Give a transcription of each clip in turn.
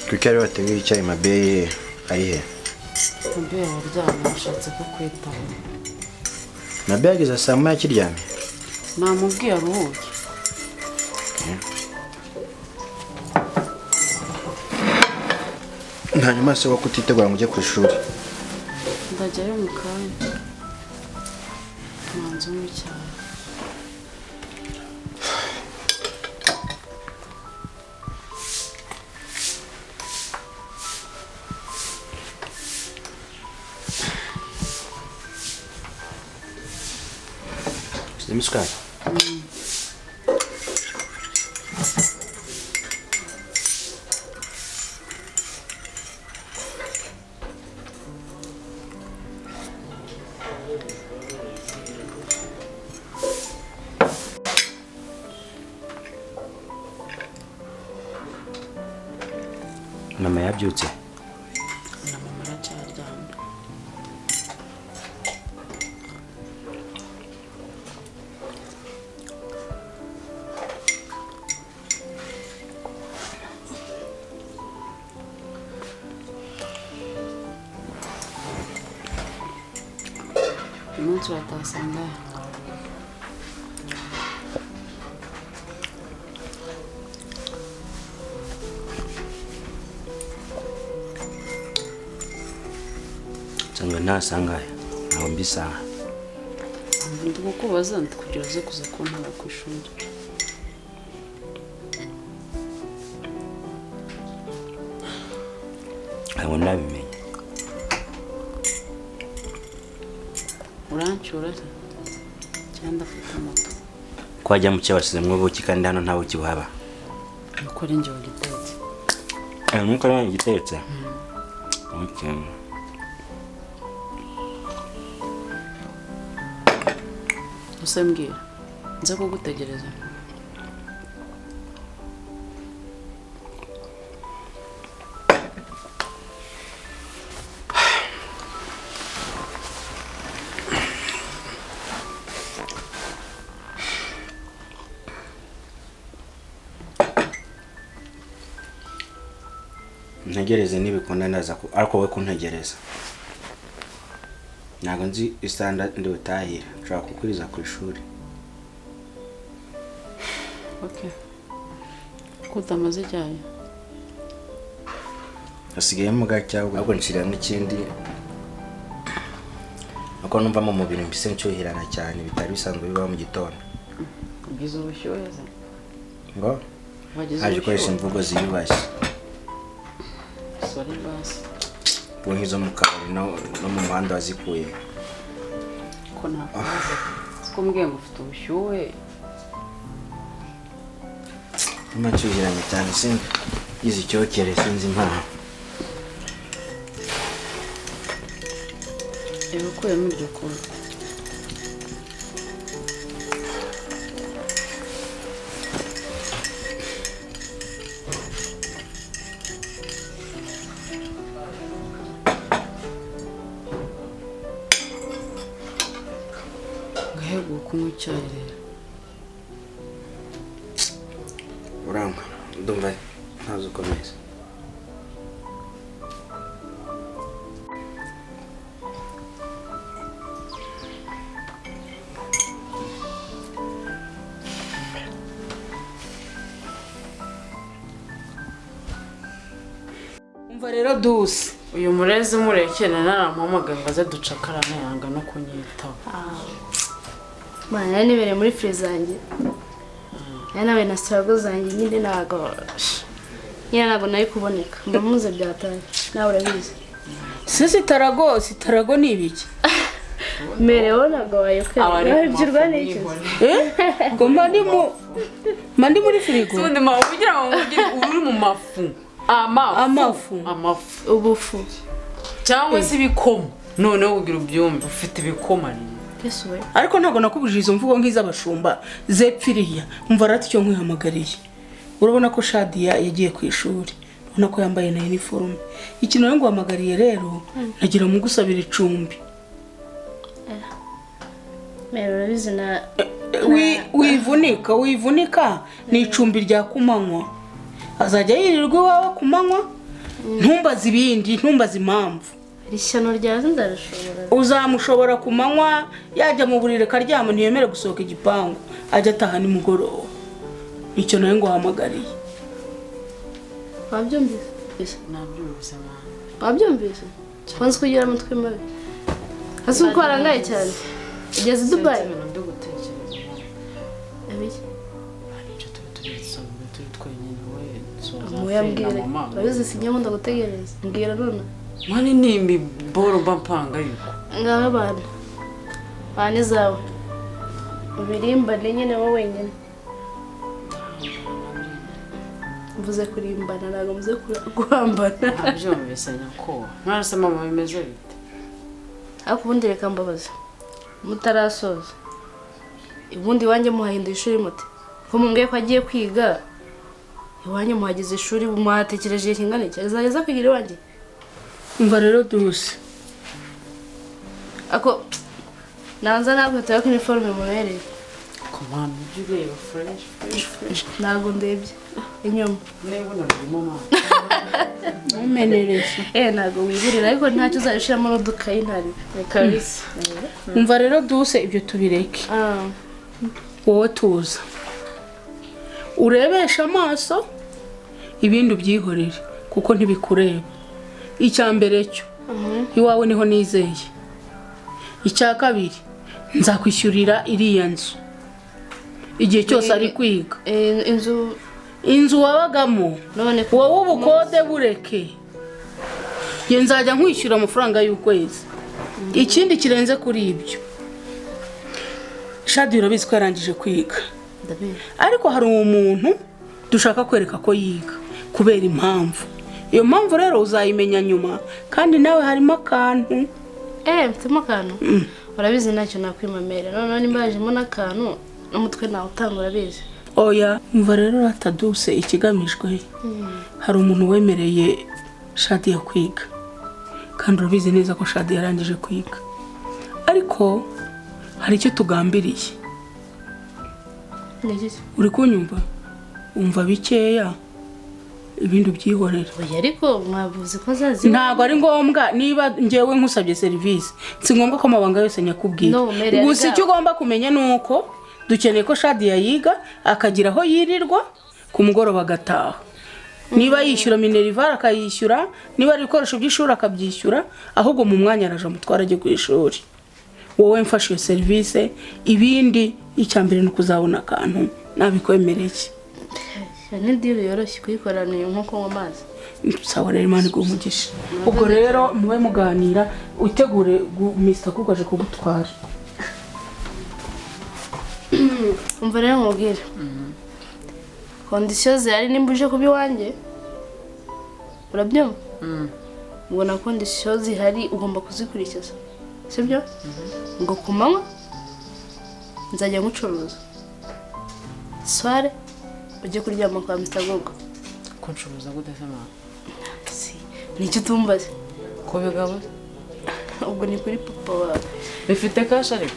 Kuki ari wateguye icyayi Mabeye ari he? Mabeye araryamye, ashatse kukwitaho. Mabeye ageze saa moya akiryamye? Namubwiye aruhuke. Hanyuma se wo kutitegura ngo ujye ku ishuri? Ndajyayo mu kanya. Manzi mu cyaro. Ushyizemo isukari? Mama yabyutse? Na mama aracyaryamye. Uyu munsi urataha saa ngahe? Nsanzwe nta saa ngahe, ntabwo mbi isaha. Ndi kukubaza ndi kugira uze kuza kuntaba ku ishuri. Ntabwo ndabimenya. Urancyura se? Cyangwa ndafata moto? Ko wajya mu cyayi washyizemo ubuki kandi hano nta buki buhaba. Nuko ari njye wagitetse. Nuko ari njye wagitetse? Okay. Use mbwira, nze kugutegereza. Ntegereze nibikunda ndaza ariko wowe kuntegereza. Ntabwo nzi isaha ndi butahire, nshobora kukuriza ku ishuri. Okay. Ko utamaze icyayi? Hasigayemo gake ahubwo nshyiramo ikindi. Nuko numva mu mubiri mbise nshyuhirana cyane bitari bisanzwe bibaho mu gitondo. Ugize ubushyuhe se? Ngo? Wagize Haje gukoresha ubushyuhe? imvugo ziyubashye. Sorry basi. Ubwo nk'izo mu kabari no mu muhanda wazikuye. Ko nakubaza. Siko mbwiye ngo ufite ubushyuhe. Ndumva nshyuhiranye cyane sinzi ngize icyokere sinzi impamvu. Reba ukuyemo iryo kora. Ngaheguka kunywa icyayi rero. Urangwa, ndumva ntazi uko meze. Umva rero Dusi, uyu murezi murekere naramuhamagaye ngo aze ducakarane yanga no kunyitaho. Mana nari nibereye muri furi zanjye. Nari nawe na struggle zanjye nyine ntabwo nari kuboneka. Mba muze byataye. Nawe urabizi. Si sitarago ni ibiki? Merewe ntabwo wayokera. Wabyirwa n'iki? Ngo mba ndi muri firigo. Ubundi ma ugira ngo uri mu mafu. Amafu. Amafu. Ubufu. Cyangwa se ibikoma. Noneho ugira ubyumve ufite ibikoma ni. Ariko ntabwo nakubujije izo mvugo nk'iz'abashumba zepfiriya. Umva rati icyo nkwihamagariye. Urabona ko Shadia yagiye ku ishuri. Urabona ko yambaye na uniforme. Ikintu rero nguhamagariye rero nagira mugusabira icumbi. Wivunika ni icumbi rya kumanywa. Azajya yirirwa iwawe kumanywa Ntumbaze ibindi, ntumbaze impamvu. Ishyano ryawe nzarishobora. Uzamushobora ku manywa, yajya mu buriri akaryama, ntiyemere gusohoka igipangu, ajya ataha nimugoroba. Icyo nawe ngo uhamagariye. Wabyumvise? Nabyumvise mama. Wabyumvise? Kwanza kugira amatwi mabi. Hasi uko warangaye cyane. Ugeze i Dubai? Ibintu byo gutekereza. Abiki? Ibyo tuba turi turi twenyine we soza. Muyambwire. Urabizi sinjya nkunda gutegereza. Mbwira none. Mani ni imiboro mba mpanga yuko. Ngaho abantu. Bane zawe. Ubirimbane nyine wowe wenyine. Mvuze kurimbana ntabwo mvuze guhambana. Nabyumvise nyakubahwa. Mwarase mama bimeze bite? Ariko ubundi reka mbabaze. Mutarasoza. Ubundi iwanjye muhahinduye ishuri mute? Ko mumbwiye ko agiye kwiga, iwanjye muhagize ishuri muhatekereje igihe kingana iki? Azageza kwigira iwanjye? Umva rero Duse. Ako nanza ntabwo tuba ko uniforme mubereye. Komana ujye ureba fresh fresh fresh. Ntabwo ndebye inyuma. Niba unarimo mama. Ntumenereze. Ntabwo wiburira ariko ntacyo uzabishiramo n'udukayi ntaribe. Kabisa. Umva rero Duse, ibyo tubireke. Wowe tuza. Urebesha amaso ibindi ubyihorere kuko ntibikureba. Icya mbere cyo iwawe niho nizeye. Icya kabiri nzakwishyurira iriya nzu igihe cyose ari kwiga. Inzu wabagamo none wowe ubukode bureke, nge nzajya nkwishyura amafaranga y'ukwezi. Ikindi kirenze kuri ibyo, Shadi urabizi ko yarangije kwiga, ariko hari umuntu dushaka kwereka ko yiga kubera impamvu. Iyo mpamvu rero uzayimenya nyuma, kandi nawe harimo akantu. Mfitemo akantu. Urabizi ntacyo nakwimamera. Noneho nimba hajemo n'akantu n'umutwe nawe utanga urabizi. Oya, umva rero rataduse, ikigamijwe hari umuntu wemereye Shadi ya kwiga, kandi urabizi neza ko Shadi yarangije kwiga, ariko hari icyo tugambiriye. Uri kunyumva? Umva bikeya ibindi byihorera. Oya ariko mwavuze ko azazi. Ntabwo ari ngombwa, niba njyewe nkusabye service si ngombwa ko amabanga yose nyakubwira. Gusa icyo ugomba kumenya nuko dukeneye ko Shadi yayiga akagira aho yirirwa ku mugoroba agataha. Niba yishyura minerval akayishyura, niba ari ibikoresho by'ishuri akabyishyura, ahubwo mu mwanya araje amutwara ajye ku ishuri. Wowe mfashe iyo service, ibindi icya mbere ni ukuzabona akantu nabikwemereye. Ni deal yoroshye kuyikorana nko kunywa amazi. Sawa rero Imana iguhe umugisha. Ubwo rero mube muganira, utegure Mr. Kuko aje kugutwara. Umva rero nkubwire. Conditions zihari nimba uje kuba iwanjye. Urabyumva? Ubona conditions zihari ugomba kuzikurikiza. Sibyo? Ngo ku manywa nzajya ngucuruza. Soir ujye kuryama kwa Mr. Gogo. Ko ncuruza gute se mama? Si, nicyo tumbaze. Ko bigabo? Ubwo ni kuri papa wawe. Bifite cash ariko.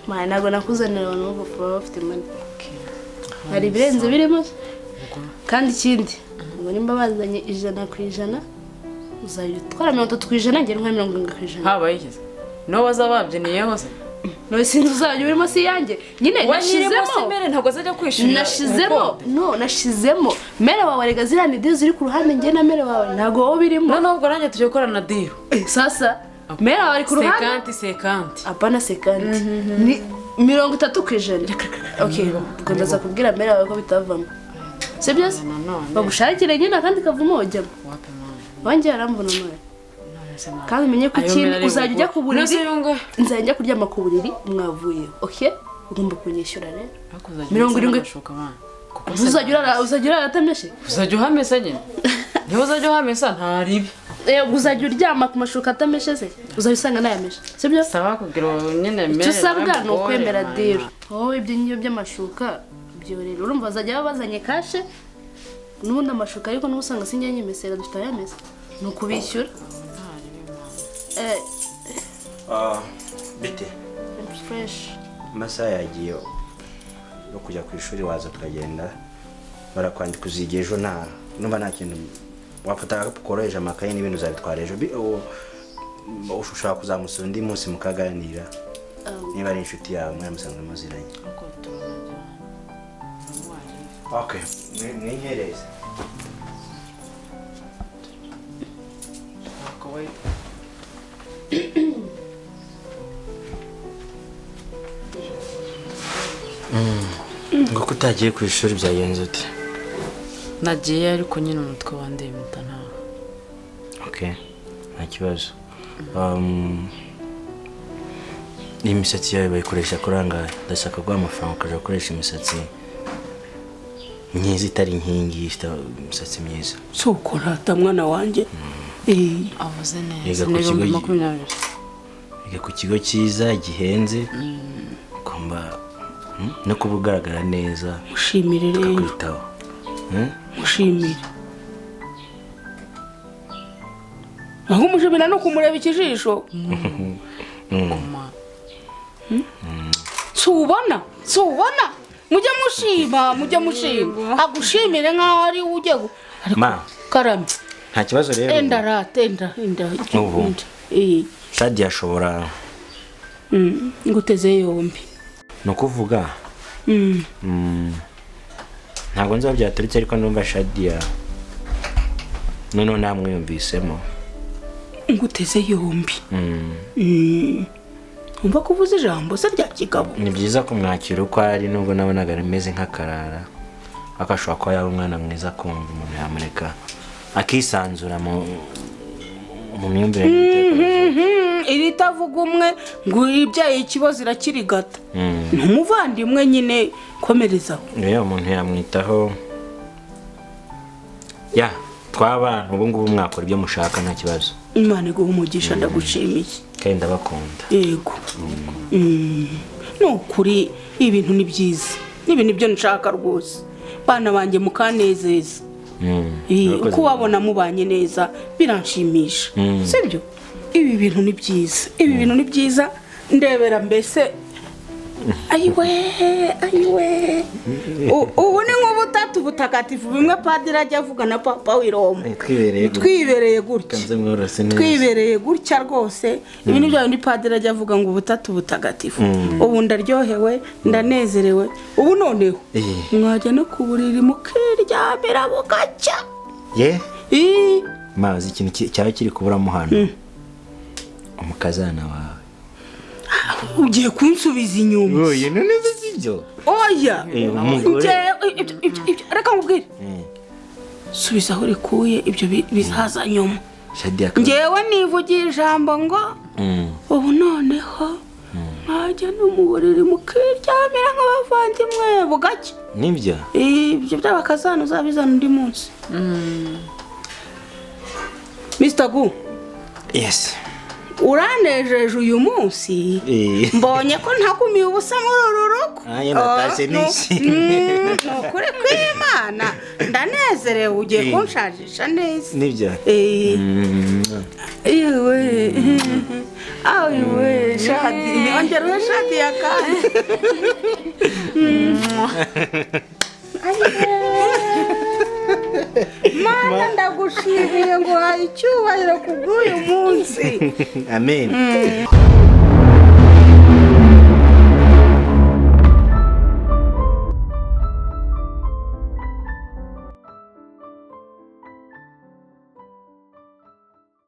Mwana ntabwo nakuzanira abantu bo papa bafite money. Hari ibirenze birimo. Kandi ikindi, ngo nimba bazanye 100% uzayitwara 30% ngere nka 70%. Habaye iki? No bazababyiniyeho se? No sinzi uzajya urimo si yanjye. Nyine nashizemo. Mere ntabwo azajya kwishura. Nashizemo. No nashizemo. Mere wawe rega ziriya ni deal ziri ku ruhande nge na mere wawe ntabwo wowe birimo. No nubwo nanjye tujye gukora na deal. Sasa mere wawe ari ku ruhande. 50 50. Apana 50. Ni 30%. Okay, ubwo ndaza kubwira mere wawe ko bitavamo. Sibyo se? Bagushakire nyine akandi kavumo ujyamo. Wapi mama? Wanjye arambona mama. Kandi umenye ko ikindi uzajya ujya ku buriri, nzajya njya kuryama ku buriri mwavuye. Okay? Ugomba kunyishyura rero. 70. Uzajya urara atameshe? Uzajya uhamesa nyine. Niba uzajya uhamesa nta ribi. Uzajya uryama ku mashuka atameshe se? Uzajya usanga nayameshe. Sibyo? Saba kugira nyine mere. Icyo usabwa ni ukwemera deal. Wowe ibyo ngibyo by'amashuka byorera. Urumva bazajya babazanye kashe n'ubundi amashuka, ariko n'ubusanga sinjya nyimesera dufite ayamesa. Ni ukubishyura. Bite? Fresh. Amasaha yagiye yo kujya ku ishuri, waza tukagenda. Barakwandika uziga ejo, nta numva nta kintu Wafata agakapu koroheje, amakaye n'ibindi uzabitwara ejo. Ushobora kuzamusura undi munsi mukaganira, niba ari inshuti yawe mwari musanzwe muziranye. Ariko turanajyana. Okay, mwinkereze. Wakabaye Ngo ko utagiye ku ishuri, byagenze ute? Nagiye, ariko nyine umutwe wandeye mpita ntaha. Okay, nta kibazo. Iyi misatsi yawe bayikoresha kuri angahe? Ndashaka guha amafaranga ukajya gukoresha imisatsi myiza, itari inkingi, ifite imisatsi myiza. Si ukorata mwana wanjye. Avuze Yiga neza. ku Ni kigo 20,000. Wiga ku kigo cyiza gihenze, ugomba no kuba ugaragara neza. Mushimire rero. Tukakwitaho. Mushimire aho umushimira no kumureba ikijisho. Kuma. Si ubona, si ubona? Mujye mushima, mujye mushima, agushimire nk'aho ari we ugiye ariko Ma. Karame. Nta kibazo rero. Enda rata, enda, enda. Ubu. Enda. Eh, Shadi ashobora nguteze yombi. Ni ukuvuga ntabwo nzi aho byaturutse, ariko ndumva Shadiya noneho namwiyumvisemo. Nguteze yombi. Umva ko uvuze ijambo se rya kigabo. Ni byiza kumwakira uko ari, nubwo nabonaga ameze nk'akarara, ariko ashobora kuba yaba umwana mwiza, kumva umuntu yamureka akisanzura mu myumvire n'imitekerereze. Iri itavuga umwe ngo ibyaye ikibazo irakirigata. Ni umuvandimwe nyine, komerezaho. Rero umuntu yamwitaho, ya twaba ubu ngubu mwakora ibyo mushaka, nta kibazo. Imana iguha umugisha, ndagushimiye. Kandi ndabakunda. Yego. Ni ukuri ibintu ni byiza, ni ibintu byo nshaka rwose, bana banjye mukanezeza. Urakoze. Uko wabona mubanye neza biranshimisha. Sibyo, ibi bintu ni byiza, ibi bintu ni byiza. Ndebera mbese, ayiwe, ayiwe. Ubu ni nk'ubutatu butagatifu, bimwe padiri ajya avuga na papa w'i Roma. Twibereye gutya. Twibereye gutya. Kanze mworose neza. Twibereye gutya rwose. Ibi ni bya bindi padiri ajya avuga ngo ubutatu butagatifu. Ubu ndaryohewe, ndanezerewe ubu noneho. Mwajya no ku buriri mukiryamira bugacya. Ye. Ii, Mazi, ikintu cyaba kiri kuburamo hano, umukazana wawe. Ugiye kunsubiza inyuma. Oya, none se sibyo? Oya. Umugore. Reka nkubwire, subiza aho urikuye, ibyo bizaza nyuma. Shadiya akaba- Ngewe nivugiye ijambo ngo ubu noneho mwajya no mu buriri mukiryamira nk'abavandimwe bugacya. Nibyo. Ibyo by'abakazana uzabizana undi munsi. Mr. Gu, Yes. uranejeje uyu munsi. Mbonye ko ntagumiye ubusa muri uru rugo. Nanjye natashye Oh, no. nishimye. Ni ukuri kw'Imana ndanezerewe, ugiye kunshajisha neza. Nibyo. Yewe, ayiwe, Shadi, ongera uhe Shadi ya kandi. Ayiwe. Mana, ndagushimiye ngo uhaye icyubahiro kubw'uyu munsi. Amen.